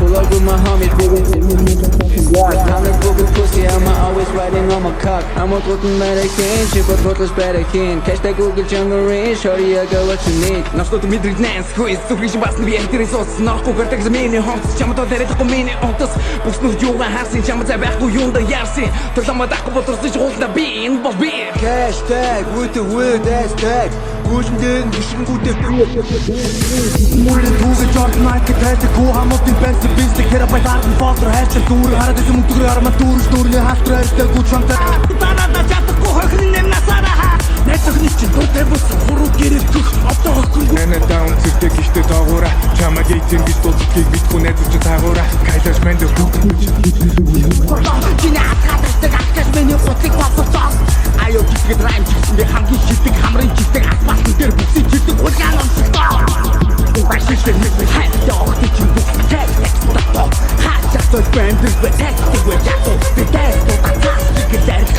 Pull up with my homies, I'm a pussy, I'm always riding on my cock. I'm a drücken bei der Kin, Chip ботлож барахин. Hashtag Google Jungle Range, shorty, I got what you need. Нослууд мэдрэгнэн схүйс зүрхийг бас би энэ сус норохгүй гэрдэг миний хонц чамд дээрээ миний онтос бүснүүд юугаа харсан чамд зай байхгүй юунда яарсан толомоо дахгүй боловсрч гуулна би энэ бол би Hashtag with the weird hashtag. Гүшин дээр гүшингүүдээ Мөрийн түүгээ Jordan Nike тайлдаг хүү хамуудын барьсан бизнес терабайт ардан фолдер хайртай дүүрэн хараад исэн мөнгөөр армаа дүүрэн дүүрний халтар хайртай гү чамтай дараалаа чадахгүй хохирн нэм насаараа найз охины чинь дуртай бүсэн хуруу гэрэлтэх одоо охин Нана даун цэгтэй гişтэй доогуура чамаг эйтэм гэж дууддгийг мэдгүй найз чинь таагуура кайлаш манд Чиний хатгадаг агчаас миний гутлыг боловсоо Аяо гисгэд райм чигсэн би хамгийн шилдэг хамрын чигдэг асфальтн дээр бүсийн чигдэг хулгайн онцлогтой Башилтэй нэг хайртай охтын чинь бүх таг хаачаа той бэндэр бэ тагдаг вэ ятуу би тагдаг цаас гэж арих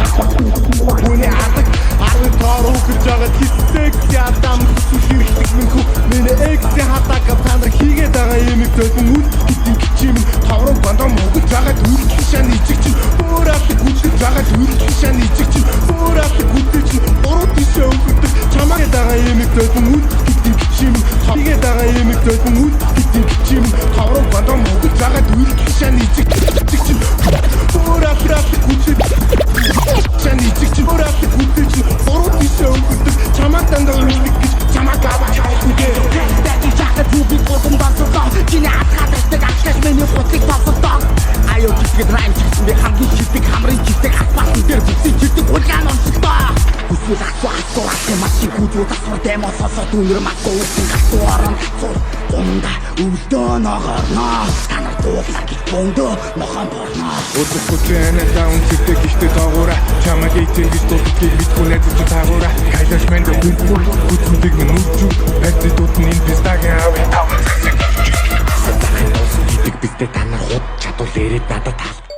Хүний алаг 10 тоор үхэж байгаа хисэг ядам хүсэл хэрэгтэй мөнхүү миний эксийн хатаг та нар хийгээд байгаа юм зөөлөн үл гэдэг чим товрон гондом өгөж байгаа төрөл шан ижиг чинь өөр алаг хүчтэй байгаа төрөл шан ижиг чинь өөр алаг хүчтэй чинь буруу тийшээ өгдөг. миний гутлыг товсолдог. Аяа гэдгээд rhyme чигсэн, би хамгийн шилдэг, хамрын чигдэг, асфальтан дээр бүсийн чирдэг хулиган онцлогдоо. Хүсвэл асуу асуу асуу машин хүүзүү засвар демо сонсоод үнэр махгүй үсэн галтуу орон гацуур гунда өвлдөө ногоорно, та нар дуулаа гэж бөндөө нохон борно. Удахгүй чи анаа үнсэгтэй гişтэй доогуура. Чамайг эйцэн гэж дууддгийг мэдгүй найз чи таагуура. Кайлаш мэнд хүүхүүр хүчүүдийг минь нүжүү. Барьцдууд нь энэ пистагийн аавын таван засаг. Захын дуусан гэдэг бидтэй та нар худ чадвал ирээд надад тал.